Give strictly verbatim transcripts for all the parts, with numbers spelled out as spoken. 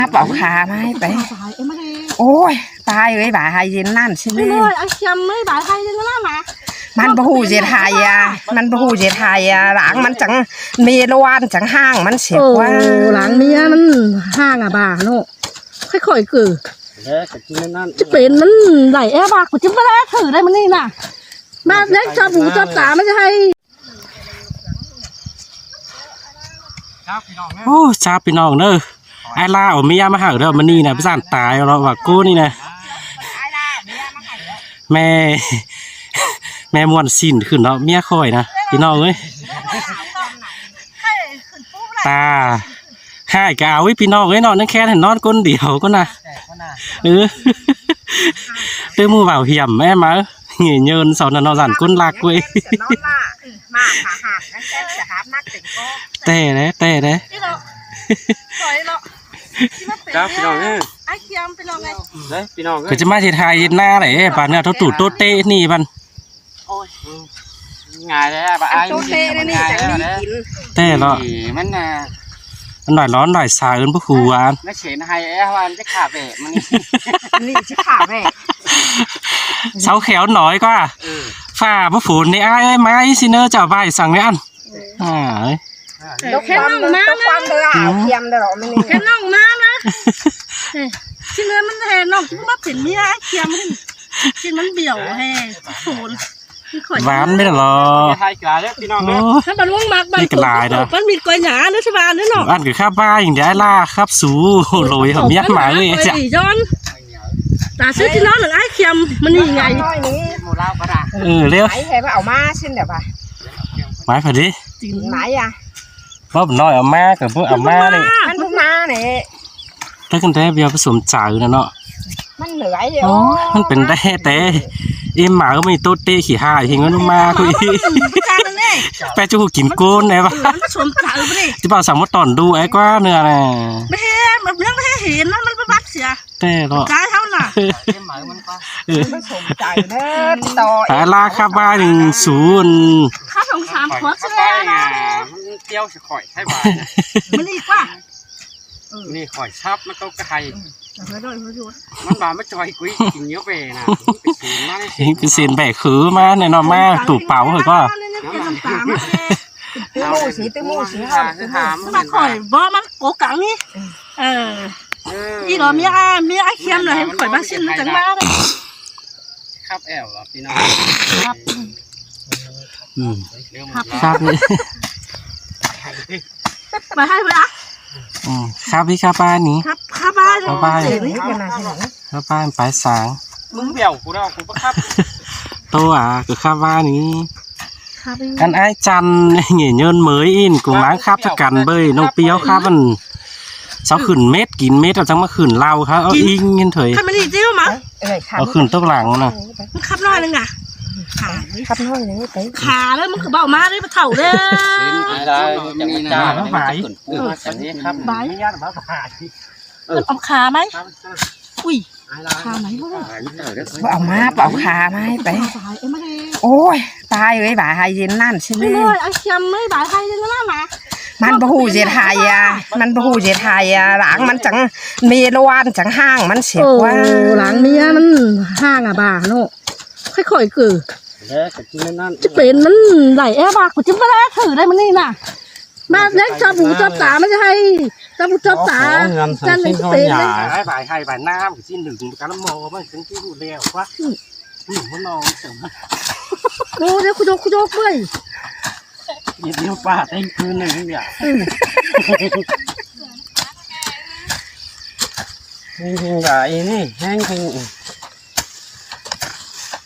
Áp bảo khả mai pay. Ôi, pay ơi, bà hai yên lan xin đi. Ôi, ai khiêm mấy bà hai yên lan mà. Măn bố hù dệt hại à, măn bố hù dệt hại à, láng măn chẳng mê loan chẳng hang măn siết. Ồ, quá. Láng mía măn hang à bà nó. Khách khỏi cử. Chứ bến măn đẩy é bạc của chứ bác thử đây măn đi nè. Mà đấy cho bù cho tá mới hay. ໂອ້ ຊາບພີ່ນ້ອງເດີ ອ້າຍລາວເອົາເມຍມາໃຫ້ເດີ ມື້ນີ້ນະ ຢ້ານຕາຍເນາະ ວ່າໂກນີ້ນະ ແມ່ ແມ່ມ່ວນຊີ້ນຂຶ້ນເນາະ ເມຍຂ້ອຍນະ ພີ່ນ້ອງເອີຍ ຕາຮ້າຍກະເອົາ ພີ່ນ້ອງເອີຍເນາະ ຍັງແຄ້ນໃຫ້ນອນຄົນດຽວກ່ອນນະ ເອີ ຕື່ມໝູ່ບ່າວຫຽມແມ່ມາ ເຫງ່ເຍີນເສົານັ້ນເນາະ ຢ້ານຄົນລັກເວີຍ ແຕ່ເດ້ ແຕ່ເດ້ ເຈົ້າ ພີ່ນ້ອງເອີຍ ອ້າຍຄຽມ ພີ່ນ້ອງເອີຍ ເດ້ ພີ່ນ້ອງເອີຍ ກໍຈະມາເຮັດໄຮ່ເຮັດນາໄດ໋ ປານເນື້ອໂຕຕູໂຕເຕະນີ້ບັດ ໂອ້ຍ ງ່າຍແລ້ວ ອັນໂຕເຕະນີ້ ຈັ່ງມີກິນ ແຕ່ເນາະ ມັນ ມັນຫຼາຍຮ້ອນຫຼາຍສາເອີ້ນບໍ່ຮູ້ວ່າ ມາເສນໄຮ່ແອວວ່າຈະຂາແບະມື້ນີ້ ນີ້ຈະຂາແບະ ເຊົາແຂວໜ້ອຍກວ່າ ເອີ ຟ້າບໍ່ຝົນນີ້ອ້າຍເອີຍ ມາອີ່ຊິເນີ ເຈົ້າບ່າຍສັງນີ້ອັນ ອ້າຍ ແຄ່ນ້ອງມານະ ຄຽມເດີ ແຄ່ນ້ອງມານະ ຊິເນີ ມັນແຮ່ນ້ອງ ຊິມາເປັນເມຍອ້າຍຄຽມ ຊິມັນບ້ຽວແຮ່ ຝົນ ຫວານໄດ້ລະ ໂອ້ ຖ້າມັນວ່າມັກມັນ ນີ້ກໍຫຼາຍເນາະ ມັນມີກ້ອຍຫຍ້າເນາະ ສະບາຍເນາະ ອັນກໍຂັບບ້ານເດ ອ້າຍລາຂັບສູ ໂຫຼຍເຂົາເມຍໝາເອີຍ ເອີຍ ຈ້ອນ ຕາຊື້ທີ່ນອນໜຶ່ງອ້າຍຄຽມ ມັນນີ້ໄງ ເອີ ເລັວ ໄປໃຫ້ວ່າເອົາມາຊິນແບບວ່າ ໄມ້ພໍດີ ໄມ້ອະ ບໍ່ນ້ອຍເອົາມາກໍບໍ່ເອົາມານີ້ ມັນບໍ່ມານີ້ ແຕ່ຄັນແທ້ບໍ່ໄປສົນໃຈນະເນາະ ມັນເໜືອຍຢູ່ ໂອ້ ມັນເປັນໄດ້ແຕ່ ເອັມໝາກໍມີໂຕເຕະຂີ້ຫາຍ ເຫັນມັນມາຄຸຍ ໄປຈູກິນໂກນໄດ້ປະ ມັນບໍ່ສົນໃຈບໍ່ນີ້ ຊິເວົ້າສັງມາຕອນດູໄອ້ກວ່າເນື້ອນະ ບໍ່ເຫັນ ມັນຍັງບໍ່ເຫັນນະ ມັນບໍ່ບັກເສຍ ແຕ່ເນາະ ໃຈເຮົານະ ເອີ ມັນບໍ່ສົນໃຈເດີ ຕໍ່ ຕາລາຄາບບ້ານສູນ ຂ້າສອງສາມຂວດ ມັນຕຽວຊິຂ້ອຍໃຫ້ບາດ ມັນອີກວ່າ ນີ້ຂ້ອຍຊັບມາຕົກກະໄທ ມັນວ່າມາຈ່ອຍກຸຍກິນເຍາະເວນະ ໄປເຊັນມາເລີຍ ໄປເຊັນແບກຄືມາແນ່ນອນ ມາຕູເປົາເຮີຍກໍ ຕື່ມໝູ່ຊິ ຕື່ມໝູ່ຊິ ຫາ ຄືຫາ ມາຂ້ອຍບໍ່ ມັນໂກກັງນີ້ ເອີ ເອີ ອີ່ດອກເມຍ ເມຍອ້າຍຄຽມນະ ໃຫ້ຂ້ອຍມາຊິນມັນຈັ່ງມາເດ້ ຄັບແອວ ພີ່ນ້ອງ ຄັບ ອືມ ຄັບນີ້ ໄປໃຫ້ເວລາ ອືມ ຄັບພີ່ຄັບປ້ານີ້ ຄັບ ຄັບບ້ານ ຄັບບ້ານ ຄັບບ້ານໄປສາງ ມຶງແບວກູເນາະ ກູບໍ່ຄັບ ໂຕອາ ຄືຄັບບ້ານນີ້ ຄັບ ອັນອ້າຍຈັນ ເຫງ່ເຍີນເໝີຍອິ້ນ ກູມ້າງຄັບຊະກັນເບີຍ ນ້ອງປຽວຄັບ ອັນ ເຊົາຂຶ້ນເມັດ ກິນເມັດ ເອົາຈັ່ງມາຂຶ້ນເຫຼົ້າ ເຮົາເອົາ ກິນ ອີງເຫັນເທີຍ ຄັນມັນນີ້ຕິວມາ ເອີ ເອົາຂຶ້ນຕົກຫຼັງນະ ມັນຂັບນ້ອຍໜຶ່ງນະ ຂັບນ້ອຍໜຶ່ງໄປ ຂາເດີ ມັນຄືເບົາມາເດີ ປະເຖົ້າເດີ ໄດ້ ມີນະ ມັນຈະຂຶ້ນປູມາ ອັນນີ້ຄັບ ບາຍ ເອີ ເອົາຂາໄໝ ອຸ້ຍ ຂາໄໝບໍ່ໄດ້ ບໍ່ເອົາມາ ບໍ່ເອົາຂາໄມ້ໄປ ໂອ້ຍ ປາຍເອີຍ ບາຍໄຮເຢັນນັ້ນຊິເລີຍ ໂອ້ຍ ໄອ້ຄຽມເອີຍ ບາຍໄຮເຢັນນັ້ນນະ ມັນບໍ່ຮູ້ເຈັດໄຮອະ ມັນບໍ່ຮູ້ເຈັດໄຮອະ ລາງມັນຈັ່ງ ເມລວານຈັ່ງຫ້າງມັນເສຍ ໂອ້ ກວ່າ ລາງເມຍມັນຫ້າງອະບາເນາະ ຄ່ອຍໆ ເກີ ເດີ ກໍກິນນັ້ນ ຈະເປັນມັນໄຫຼແອບາ ກູຈະບໍ່ໄດ້ຖືໄດ້ມື້ນີ້ນະ ມາເລັກຊອບຫູຊອບຕາ ມັນຈະໃຫ້ຊອບຫູຊອບຕາ ອໍ ອໍ ເງິນ ສັງເຊນເຂົາຫຍ້າ ໄອ້ບາຍໄຮ່ບາຍນາ ມັນຊິໜຶ່ງກັນໝໍ ມັນຈຶ່ງຊິຮູ້ແລ້ວວ່າ ອືມ ໜຶ່ງມັນນອນເຕີມ ໂອ້ ດຽວຄູໂຈກ ຄູໂຈກເວີຍ ດຽວປາເຕັງຄືນໜຶ່ງເນີ້ຍ ອືມ ນີ້ແຮງຫຼາຍ ນີ້ແຮງ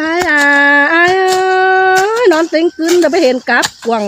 ອ້າຍ ອ້າຍ ອ້າຍເອີຍ ນອນເຕັງຄືນ ດຽວໄປເຫັນກັບກວາງ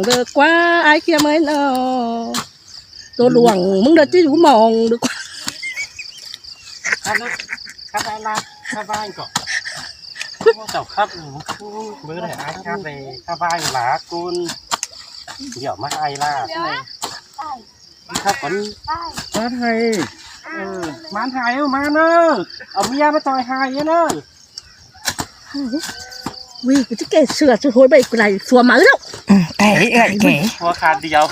ເດີກວ່າ ອ້າຍຄຽມເອີຍເນາະ ໂຕຫຼວງ ມຶງເດີຈິຢູ່ມອງເດີກວ່າ ຄັບ ຄັບໄດ້ລະ ຄັບໄດ້ກໍ ເຈົ້າຄັບ ມື້ໃດອ້າຍຄັບໄດ້ ຄັບໄດ້ຫຼາກູນ ດຽວມາໄອ້ລະ ຄັບກ່ອນ ມາໄທ ເອີ ມາໄທ ມາເດີ ເອົາເມຍມາຈອຍໄທເດີ ວິ ກູຈະແກ່ເສື້ອ ຈະໂຫຍໄປໄກ ຜົວມາແລ້ວ ອືມ ແກ່ເອື້ອຍ ແກ່ ຜົວຂາດຽວ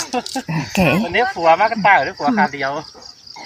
ແກ່ ວັນນີ້ຜົວມາກັນຕາຍເດີ ຜົວຂາດຽວ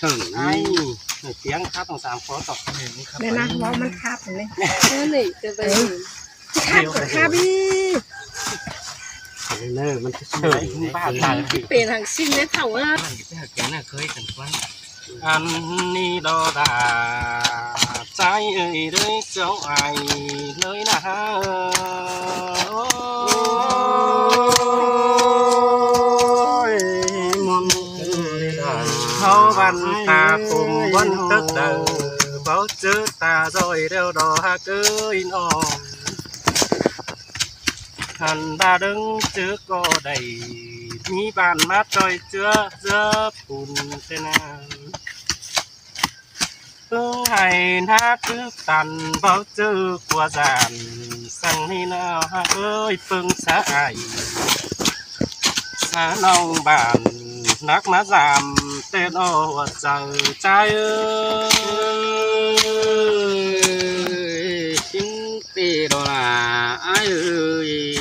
Sửng ai, nổi tiếng khắp trong sám phó tộc. Đây nè, nó mắn khắp này. Nó nỉ từ từ. Khắp, khắp đi. Nè, mắn cứ sửng. Ba thằng. Pên hàng sinh đấy thảo á. Ăn ni đó đã. Trai ơi, đới cháu ai, nơi nào. Ôi, môn háo văn ta cùng vẫn tức đầu, báo chữ ta rồi đều đỏ hạt ơi nó. Hẳn ba đứng chữ có đầy, ní bàn mát rồi chưa, giữa phùn tên nào. Ư hãy nát ư tăn báo chữ của dàn, sang ni nào hả ơi, phương xã ai. Xã nông bản, nắc má giảm, tên ô, hùa chào, trai ơi. Chính tì đó là ai ơi.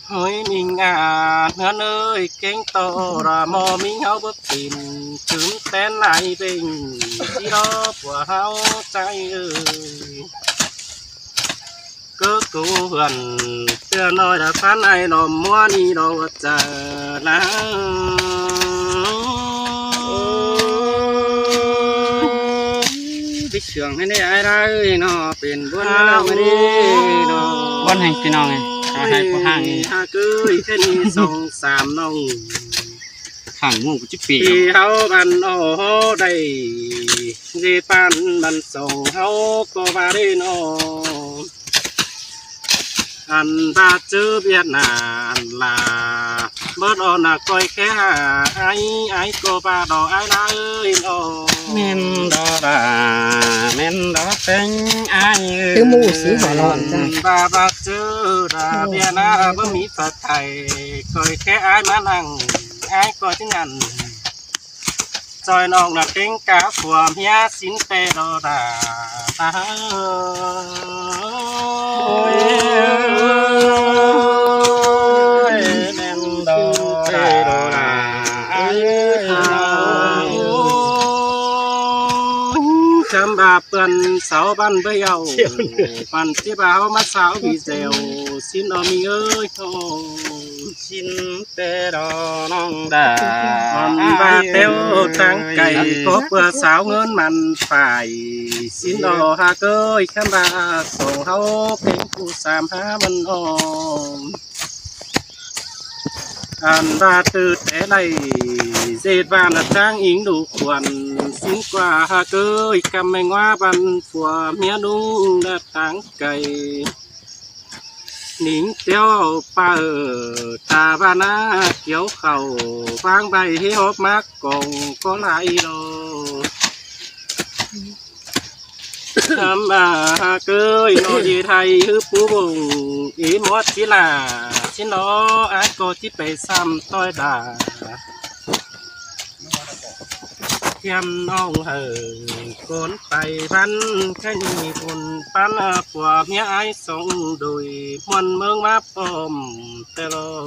Hơi mình à, ngân ơi, kênh tổ ra mò mình háo bớt tin, chứng tên lại bình, chỉ đó của háo trai ơi. Cứ cú hườn, tưa nói đã phán ai nó mua đi đồ chờ là. Ôi, bị sướng thế này ai ra ơi, nó bền buôn. Háo lắm đi, nó. Buôn hành phi nòng này. Háo hay có hàng này. Háo cứ thế này sông sàm nông. Hàng ngủ của chữ pì. Thì háo bàn ô hó đầy. Dì bàn bàn sông háo có ba đi nó. Ăn ba chữ Việt Nam là bớt ô nà coi khé hả ai, ai cô ba đó ai là ơi ô. Mến đó là, mến đó tính ai ơi. Tứ mù xứ hả lộn ra. Ăn ba ba chữ là Việt Nam bớt Mỹ Phật thầy, coi khé ai má năng, ai coi tiếng Anh. Rồi nòng là kính cá phùa mía xin tê đô đà. Ôi, nên đô đà. Chăm bà pươn sáu văn với âu. Văn tiếp báo mắt sáu vì dèo. Xin ôm mi ơi thôi. Xin tê đo nong đà. Hòn ba téo tăng cày có pưa sáo ngớn mặn phải. Xin đo ha cơi khám ba sổ háo kính cụ sám há mân ôm. Hòn ba tư té lầy dệt vàng là trang ính đủ khuẩn. Xin quà ha cơi khám mê ngoá văn phùa mía nung là tăng cày. Nính téo pà ở ta ba ná kéo khẩu vang bay hế hóp mác còng có lai lô. Thăm à cơi nó đi thay hứ phú bùng ý mót chí là. Chí nó ái cô chí bày xăm tôi đà. Thiăm nong hở cốn tay văn cái nhị bùn pán à, của mía ái sống đùi muôn mương máp ôm tê lô.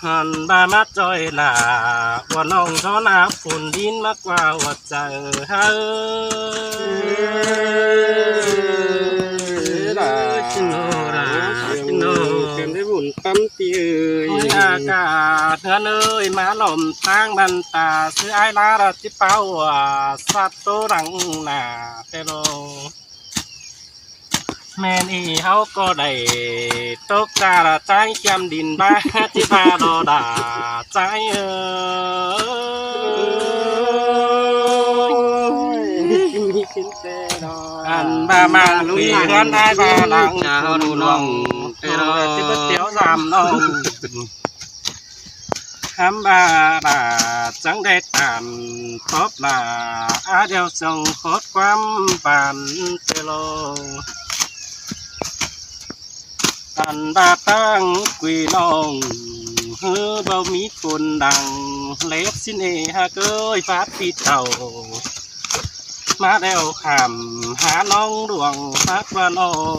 Hòn ba mát rồi là của nong gió ná phùn đín mắc qua hùa chợ hơi. Là xin nô, là xin nô. Kèm với bùn tắm ti ơi. Ôi à, cả hứa nơi má lòm tang bàn tà sư ai lá ra tí bao à, sát tố đắng nà tê lô. Mẹn ỉ háo có đảy tốc ta là trái kiêm đìn ba tí ba đò đà trái ơi. Ăn ba mang quỷ hớn ai ba lăng chào đủ lòng. Tê lô tí bất tiếu giảm lòng. Hám ba là trắng đe tàn phóp là á đeo sông phót quám bàn tê lô. Tàn ba tăng quỷ nông hứa bao mỹ phun đằng lép xin ê ha cơi phát phi tàu. Má đeo khảm há nông đuồng hát qua nông.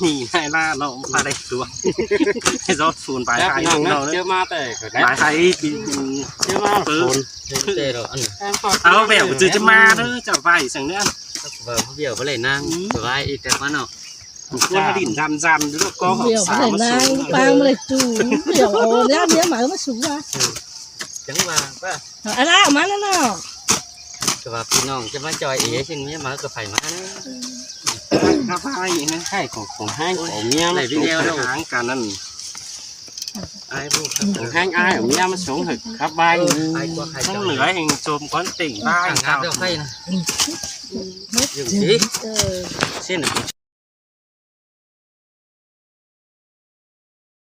Mì lai la nó pha đảy tua. Hê gió phun bài ครับ hai พี่น้องนะ nó เจอมาแต่ก็ได้ bài hai đi. เจอมา ปื๊ด คนเจอแล้วอันนี้ เอาแบบจะมาเด้อ เจ้าไปสั่งเด้อ ว่าเบี้ยวบ่ได้นาง อืม สบายอีกแต่ว่าเนาะ เพื่อนมาดินดำๆ แล้วก็ เดี๋ยว สาวมา เดี๋ยว สูง นางปางเลยจู๋ เดี๋ยวเอาเนี่ย เนี่ยหมามาสูงว่ะ จังว่าว่า อะไรมาแล้วเนาะ ก็ว่าพี่น้องจะมาจอยเอ๋ ซึ่งเนี่ยหมาก็ไผมานะ ครับ ไผนะ ใช่ของ ของแห้งของเมีย ไหน มา วิดีโอ ส่ง เดี๋ยว หางกันนั่น ไอ้พวก ของแห้งอ้ายของเมียมาส่งให้ครับ บาย ทั้งเหนือแห่งโจมก้อนติ่งบ้าน ทางครับ เดี๋ยวไปนะ อยู่สิ เออ เส้น